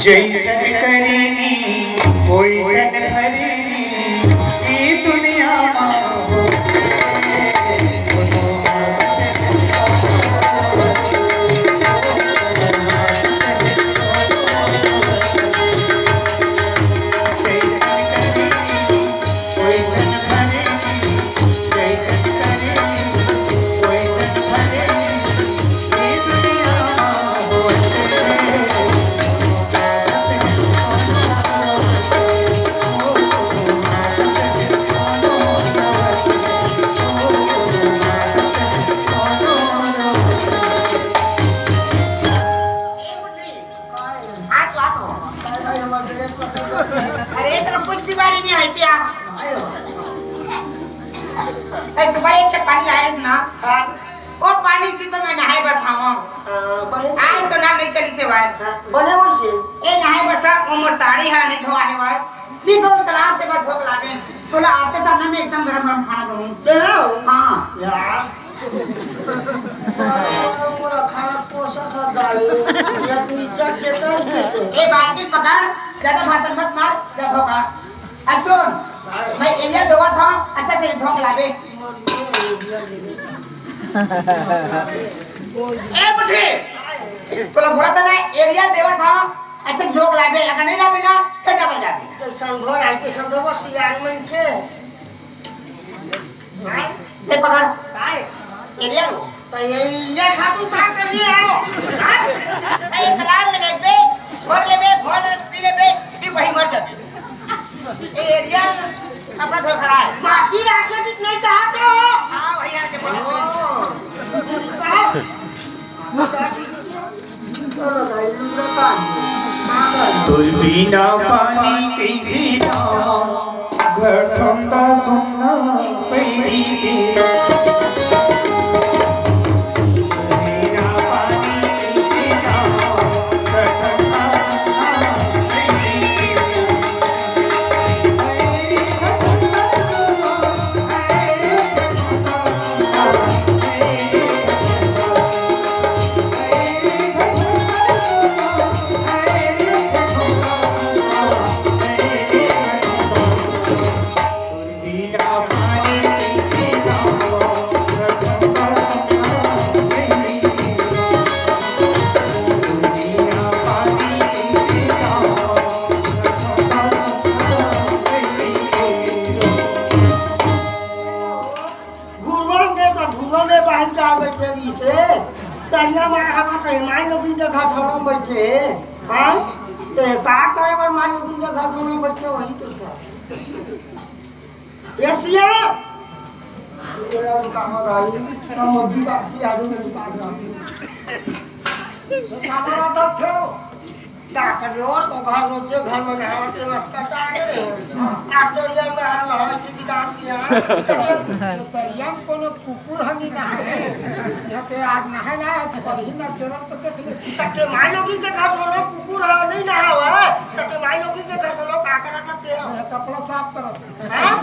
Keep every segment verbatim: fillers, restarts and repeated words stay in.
जैसन करेनी, ओइसन भरेनी, ई दुनिया मा हो। हाथ वाथ हो। अरे, तेरा कुछ बीमारी नहीं है क्या? ए, दुबई के पानी आए ना। हाँ। वो पानी की तो मैं नहाए बस हूँ। हाँ, बने। आज तो ना नहीं चली से भाई। हाँ, बने हो से। ए, नहाए बस, वो मोर ताड़ी है, नहीं धोआ है भाई। ती तो तालाब से बस धोक लागे। तोला आते था ना, मैं एकदम गरम गरम खाना दूँ। दे आओ। हाँ। यार। पूरा खाना पोषक है दाई। या तू इज्जत से कर दे तो। ए, बाल्टी पकड़, ज्यादा भाषण मत मार, जा धोखा। अब सुन, मैं एरिया धोवा था, अच्छा से धोक लाबे। ए बुढ़े, तोला बोला था ना, एरिया देवा था, अच्छा से धोक लाबे, अगर नहीं लाबे ना, फिर डबल जाबे। तो संघो आई के संघो वो सियान मन के। ले पकड़। काय? Area low. तो ये, ये खातू का करिए आओ। हाँ? अरे तालाब में लेबे, भर लेबे, भर पी लेबे, भी वही मर जाबे। ये एरिया अपना धोखा है। बाकी राखे भी नहीं चाहते हो। हाँ, वही आके बोल। हाँ। तोर बिना पानी कइसे जावं, घर ठंडा सुन्ना पैरी के। तोर बिना पानी कइसे जावं, घर ठंडा सुन्ना पैरी के। घुरवा दे तो घुरवा दे, बाहर जा बैठे रही से। तरिया मार हवा कहीं माई लोगिन के घर छोड़ो बैठे। हाँ? ते का करे बर माई लोगिन के घर छोड़ो बैठे, वही तो था। एशिया! ये उनका हो रहा है, हम अभी बात की आगे में बात रहा है। तो क्या बोला था, क्यों? का करियो, तो घर रोज के घर में नहावत के मस्का डाले। आप तो ये नहा नहावे छी विकास किया। तो ये दरिया में कोनो कुकुर हमी ना है। यहाँ पे आज नहाए ना है, तो कभी ना जरूरत तो देख ले। तके माई लोगी के घर दोनों कुकुर है, नहीं नहावा। तके माई लोगी के घर दोनों का करा करते हो? ये कपड़ा साफ करो। हाँ?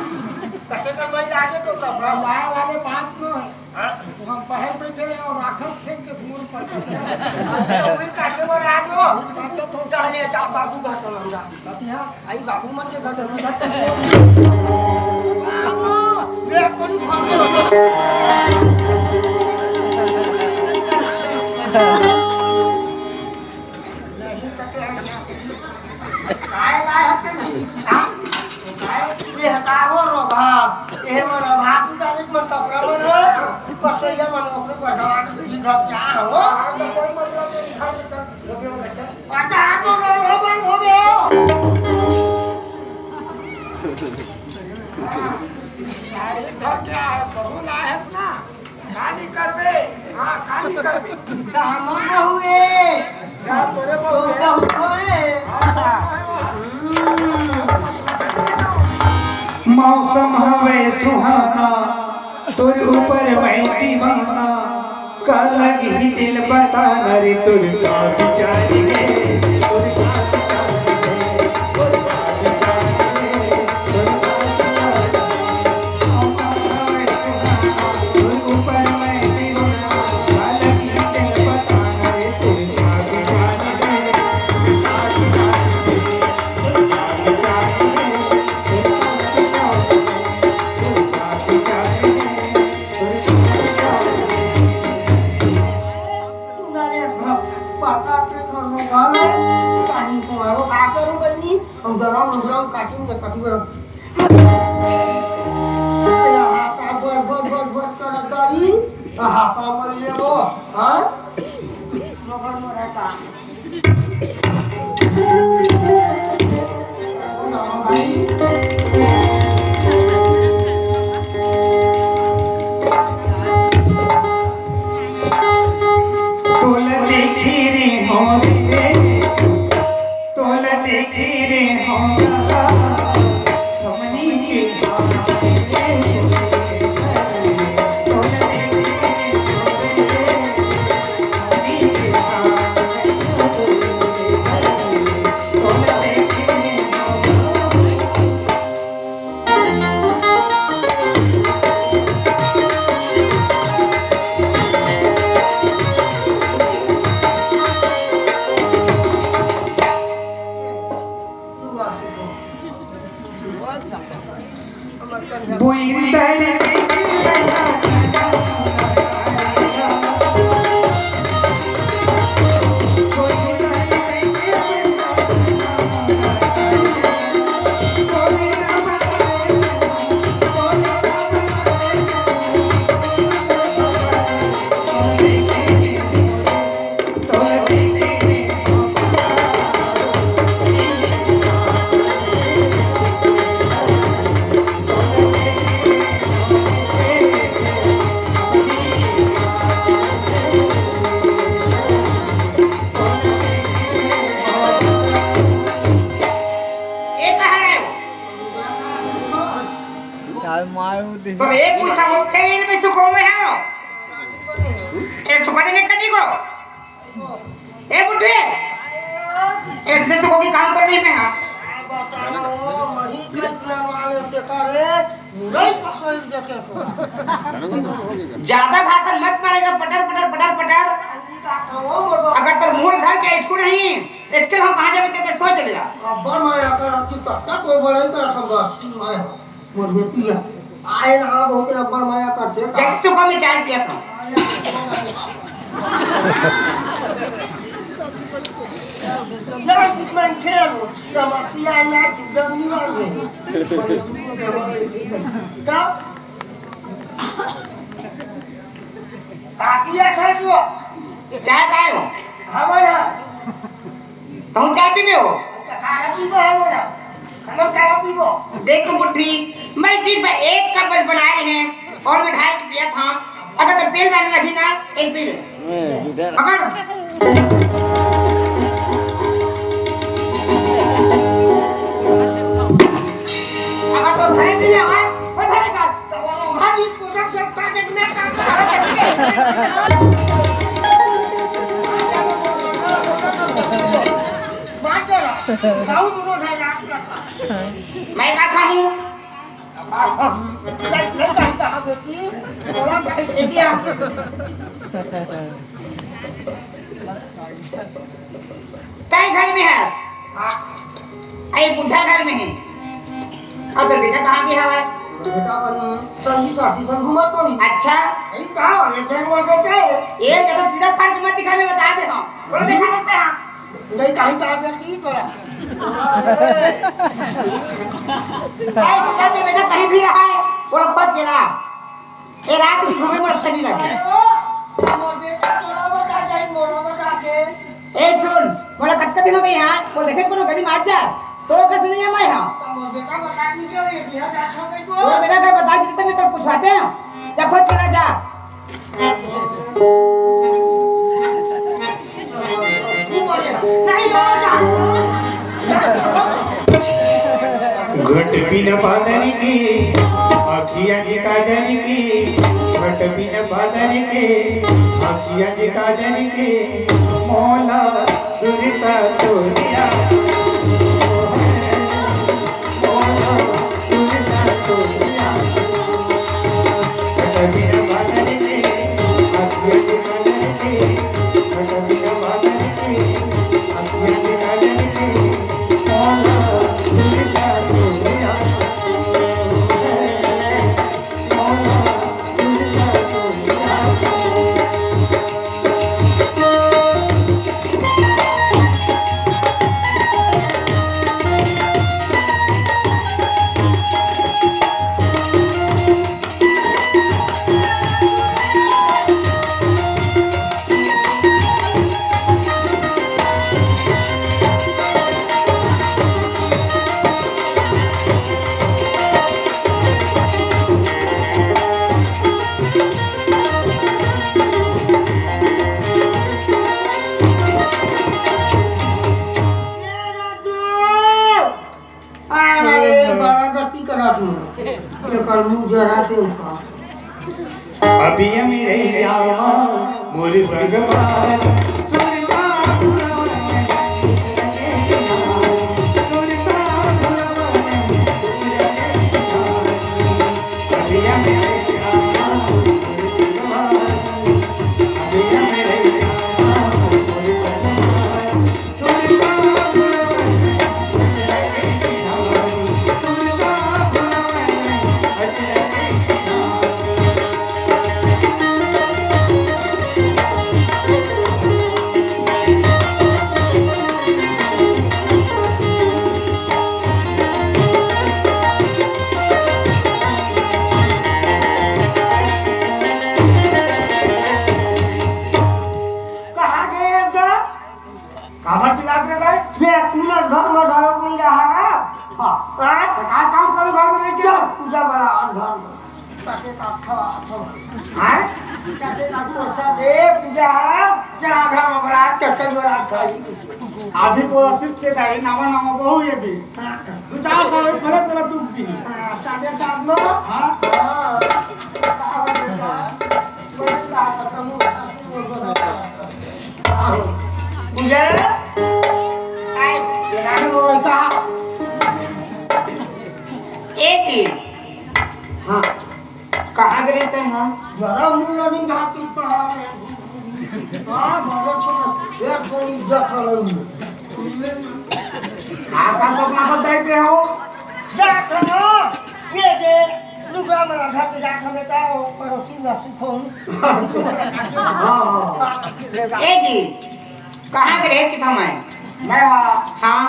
तके कर भाई आगे तो कपड़ा। लाए वाले बात न है। हाँ? हम पहल पे चले और राखल फेंक के घूर पर। अच्छा, वही काटे बर आ गो। अच्छा, तो चले जा बाबू घर तो लौंडा। कतिया? आई बाबू मन के घर तो लौंडा। बाबू, मेरा कोनी खोल के होतो। नहीं कटे हैं। काय लाए हते नहीं? हाँ? काय? ये हटाओ रो भाव। ये मन भाव तू डाले मन कपड़ा मन हो। बस ये मन ओकरे बढ़वा के पी धर जा हो। हाँ, तो कोई मतलब नहीं, खा लेता। अच्छा, आप लोग रो बंद हो गए हो। अरे, इधर क्या है? बहू लाए है ना? काली करबे, हाँ, काली करबे। त हमर बहू ए। जा, तोरे बहू ए। बहू ए। हाँ। हम्म। मौसम हवे सुहाना, तोर ऊपर मैं दीवाना। का लगही दिल बताना रे, तोर का विचार हे, तोर का विचार हे, तोर का विचार हे, तोर का विचार हे। मौसम हवे सुहाना, तोर ऊपर मैं दीवाना। का लगही दिल बताना रे, तोर का विचार हे, तोर का विचार हे। तोला देखी रे मोर रे, तोला देखी रे मोर, हमनी के ये कहाँ गए हो? यार मारो दे। तो एक पूछा हो, तेरे में सुखों में है वो। एक सुखा देने कटी को। ए बुढ़े, इसने तो कोई काम करने में, हाँ। ज्यादा भाषण मत मारेगा, पटर पटर पटर पटर। अगर तोर मूल घर के स्कूल नहीं, इसके हम कहाँ जावे, तेरे सोच ले। अब्बड़ माया कर, अति कत्ता कोई बड़ाई कर, हम बस तीन माया हो। मोर बेटी है। आए रहा, बहुत अब्बड़ माया करथे। जब तो कम चाय पिया था। ना, मैं खेल, समस्या ना, चिंता नहीं मांगे। तब? काकी है, खा जो। चाय खाए हो? हमारा। तुम चाय पीबे हो? अच्छा, काला पीबो है बोला। हमर काला पीबो। देखो बुढ़ी, मैं दिन में एक कप बस बना रहे हैं और मैं ढाई कप पिया था। अगर तो पेल मारने लगी ना, एक पी ले। पकड़। अगर तो भैंस नहीं आवाज, वो धरेगा। मैं कहा हूँ। तय घर में है। हाँ। अरे बुढ़ा घर में है। और तो बेटा कहाँ गया हुआ है? बेटा अपन संगी साथी संग घुमा तो नहीं। अच्छा। यही कहा, ये जंग वगैरह क्या है? ये जगह सीधा फाड़ के मत दिखा, मैं बता दे, हाँ। थोड़ा दिखा सकते हैं। नहीं, कहीं कहा गया कि तो। अरे, सीधा तो बेटा कहीं भी रहा है, वो लोग बच गया। ए रात की घूमे में अच्छा नहीं लगे। ए सुन, मोला कत्ते दिन हो गए यहाँ, वो देखे कोनो गली में आ जा, तो कस नहीं है मैं यहाँ। तो बेटा घर बता दीजिए, ये बिहार जात हो गई तो। और बेटा घर बता दीजिए, तो मैं तो पूछवाते हैं, जा खोज के ला जा। नहीं, नहीं, नहीं, नहीं। घट बिन बादल के, अखिया के काजल के, घट बिन बादल के, अखिया के काजल के, मोला सुरता तोरिया। अरे, बड़ा गति करत हूँ। एकर मुँह जरा दे ओकर। अभी हम रहिया मोर संगवारी। कहाँ गए अब? काबर चिल्लात रहे भाई? ये पूरा घर में ढालो कोई रहा है। हाँ। हाँ? तो का काम करो घर में लेके? पूजा बड़ा अंधार में। ताके का अच्छा, अच्छा। हाँ? ताके का अच्छा दे, पूजा है। चला घर में बड़ा चक्कर बड़ा खाई। अभी वो सिर्फ के दाई नामा नामा बहू ये भी। हाँ। दो चार साल पहले तेरा दुख भी। हाँ, साढ़े सात में। हाँ। हाँ। पूजा, काय? रानी बोलता। ए जी। हाँ। कहाँ गए थे, हाँ? जरा मुंह नहीं जाती पहाड़ में। हाँ, बड़ा छोटा, एक बड़ी जखा लगी। आपका सपना बताई पे हो? जात हो, ये दे, लुगा में रखा के जात हमें का हो, पड़ोसी ना सुखो। हाँ, हाँ। ए जी, कहाँ के रहे किथा मैं? मैं वहाँ। हाँ।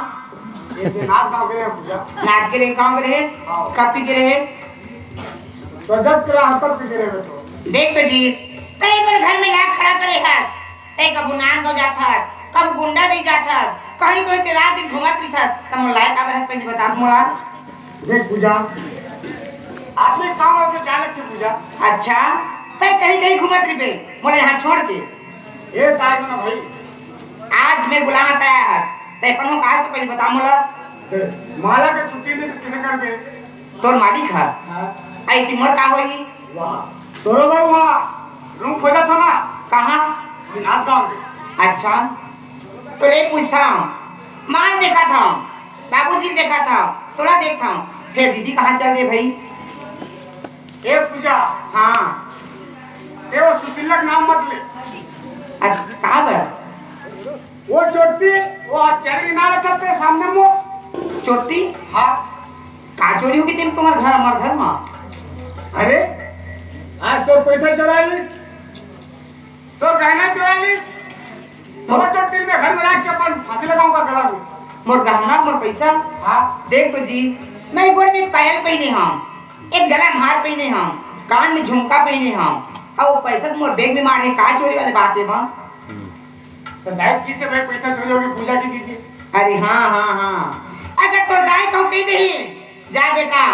ये दे नाथ गाँव के रहे पूजा। नाथ के रहे, गाँव के रहे? हाँ। कब पी के रहे? तो जब तेरा हाथ पी के रहे तो। देख तो जी, कई बार घर में लाग खड़ा करे है। तै कभू नान दो जात हस, कभू गुंडा दे जात हस, कहीं कोई के रात दिन घूमत रहिथस, त मोर लायक आवे हस, पहले बता मोला। देख पूजा, आदमी काम होके जाने की पूजा। अच्छा, तै कहीं कहीं घूमत रहिबे, मोला यहाँ छोड़ के। ए ताज ना भाई। आज मैं बुलावत आया हस, तै अपन काज तो पहले बता मोला। ए, माला के छुट्टी नहीं तो किसे कर दे? तोर मालिक ह? हाँ। आई ती मोर का होही? वाह। तोरो बर वहाँ रूम खोजत हो ना? कहाँ? विनाश गाँव। अच्छा। तो ले पूछता हूँ। माँ देखा था, बाबूजी देखा था, तोला देखता हूँ। फिर दीदी कहाँ चल दे भाई? ए पूजा। हाँ। ए वो सुशीला का नाम मत ले। अच्छा, कहाँ पर? वो चोटी, वो हत्यारे के नाम रखा तेरे सामने में। चोटी? हाँ। का चोरी होगी तेन तुम्हारे घर, हमारे घर में? अरे, आज तो पैसा चुरा ली, तो गहना चुरा ली, तो वो चोटी में घर में रख के अपन फांसी लगाऊंगा गला में। मोर गहना, मोर पैसा? हाँ। देख तो जी, मैं गोड़ में पायल पहने हूँ, एक गला में हार पहने हूँ, कान में झुमका पहने हूँ, और वो पैसा तो मोर बैग में मारे, का चोरी वाली बात है वहाँ? तो दाई किसे भाई पैसा चोरी होगी पूजा की दीदी? अरे हाँ, हाँ, हाँ। अगर तो दाई कहूँ कही नहीं, जा बेटा,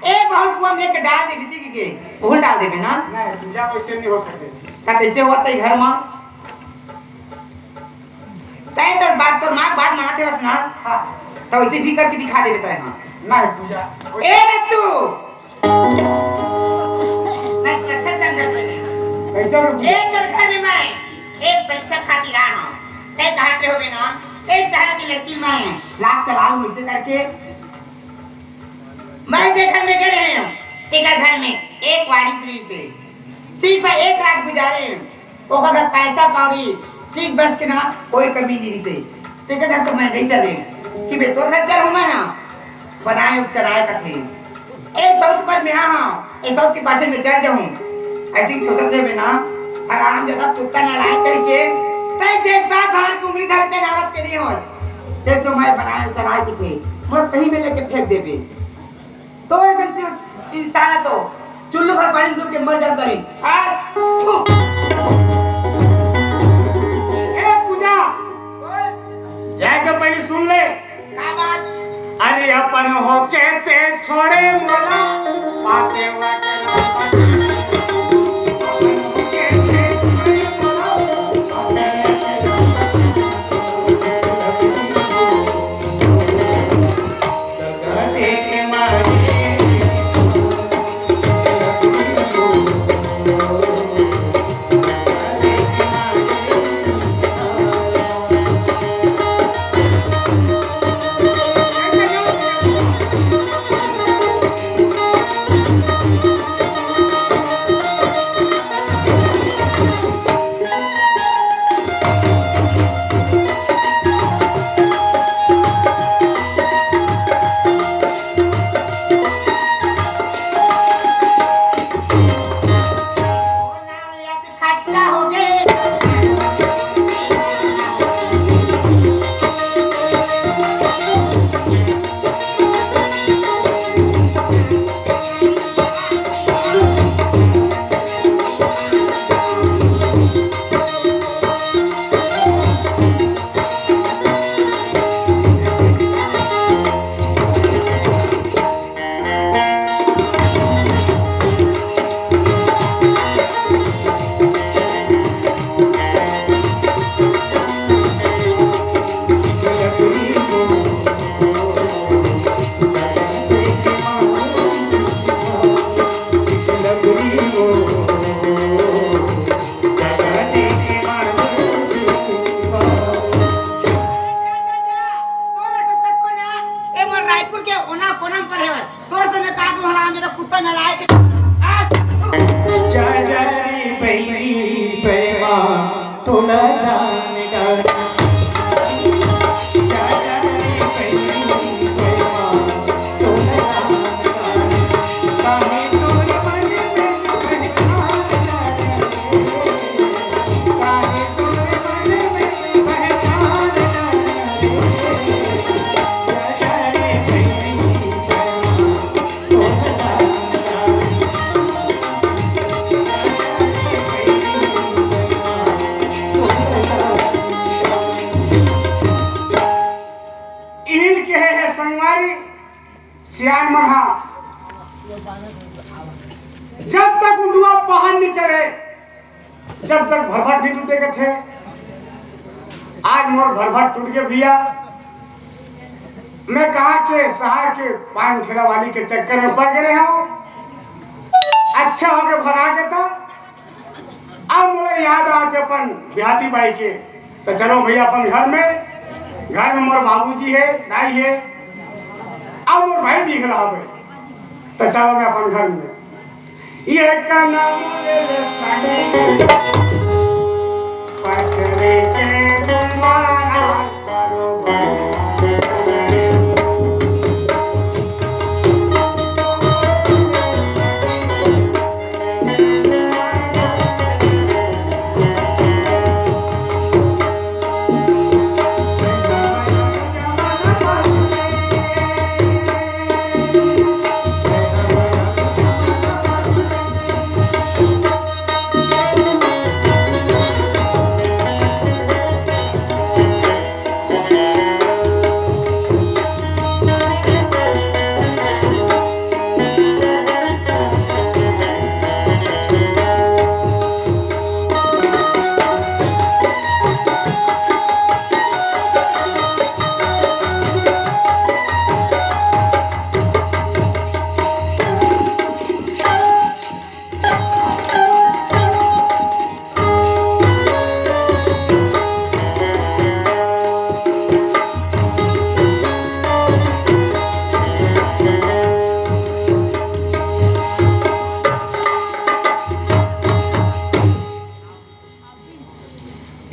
एक बहुत कुआं में लेके डाल दे बिजली के, ओहू डाल देबे ना? नहीं, पूजा वैसे नहीं हो सके। का कैसे होता है घर में? तय तोर बात, तोर माँ बात मानते हो ना? हाँ। तो इसे भी करके दिखा देबे तय, हाँ। नहीं पूजा। ए रत्तू, मैं तोर अच्छा समझत रहे। कैसे रुक? ए तोर घर में मैं एक परीक्षा खातिर आए हूँ। तै कहाँ के होबे ना? ए शहर की लड़की मैं लाख चलाऊ मुझसे करके मैं जे घर में गे रहे हूँ, तेकर घर में एक वारिस रहिस हे। सिर्फ एक रात गुजारे हूँ। ओकर घर पैसा कौड़ी, चीज बस के ना कोई कमी नहीं रहिस हे। तेकर घर तो मैं नहीं चले कि बे तोर घर चल हूँ मैं ना। बनाए चलाए कथे। एक दौत पर मैं हाँ, एक दौत के पाछे में चल जाऊँ। ऐसी सोचत रहे मैं ना, हराम जैसा कुत्ता नालायक करके, कई देख बात बाहर की उंगली धर के नारद के नहीं हो। देख तो मैं बनाए चलाए किथे, मैं कहीं में लेके फेंक देबे। तो एक दिन इंसान तो चुल्लू भर पानी डूब के मर जाता रही। आ, थू। ए पूजा, जाके पहले सुन ले। का बात? अरे अपन होके ते छोड़े मोला, पाते हुआ के तोरे तो तक को ना, ए मोर रायपुर के ओना कोना पर हेवय। तोरे तो मैं का कहूं, हराम, ये तो कुत्ता नालायक हे। आ! जा, जा रे बहिनी पैमा, तोला दान डाल। जा, जा रे बहिनी पैमा, तोला दान डाल। काहे तोरे मन में पहचान डाल। इहिन के हे संगवारी, सियान मन हा, जब तक उठवा पहाड़ नहीं चढ़े, जब तक भरभट नहीं टूटे कथे। आज मोर भरभट टूट के भैया, मैं कहा के शहर के पान ठेला वाली के चक्कर में पड़ गए हूँ। अच्छा हो के भरा के था। अब मोला याद आके अपन बिहाती बाई के, तो चलो भैया अपन घर में, घर में मोर बाबूजी है, दाई है, अब मोर भाई भी खड़ा है, तो चलो मैं अपन घर में। ये का नाम ले ले संग, पकड़े के तुम्हारा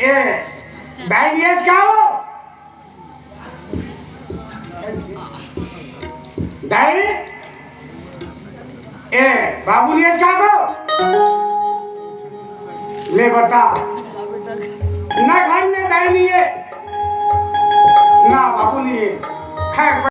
ए, दाई नियस का हो? दाई, ए, बाबू नियस का हो? ले बता, ना घर में दाई नहीं है, ना बाबू नहीं है। खैर,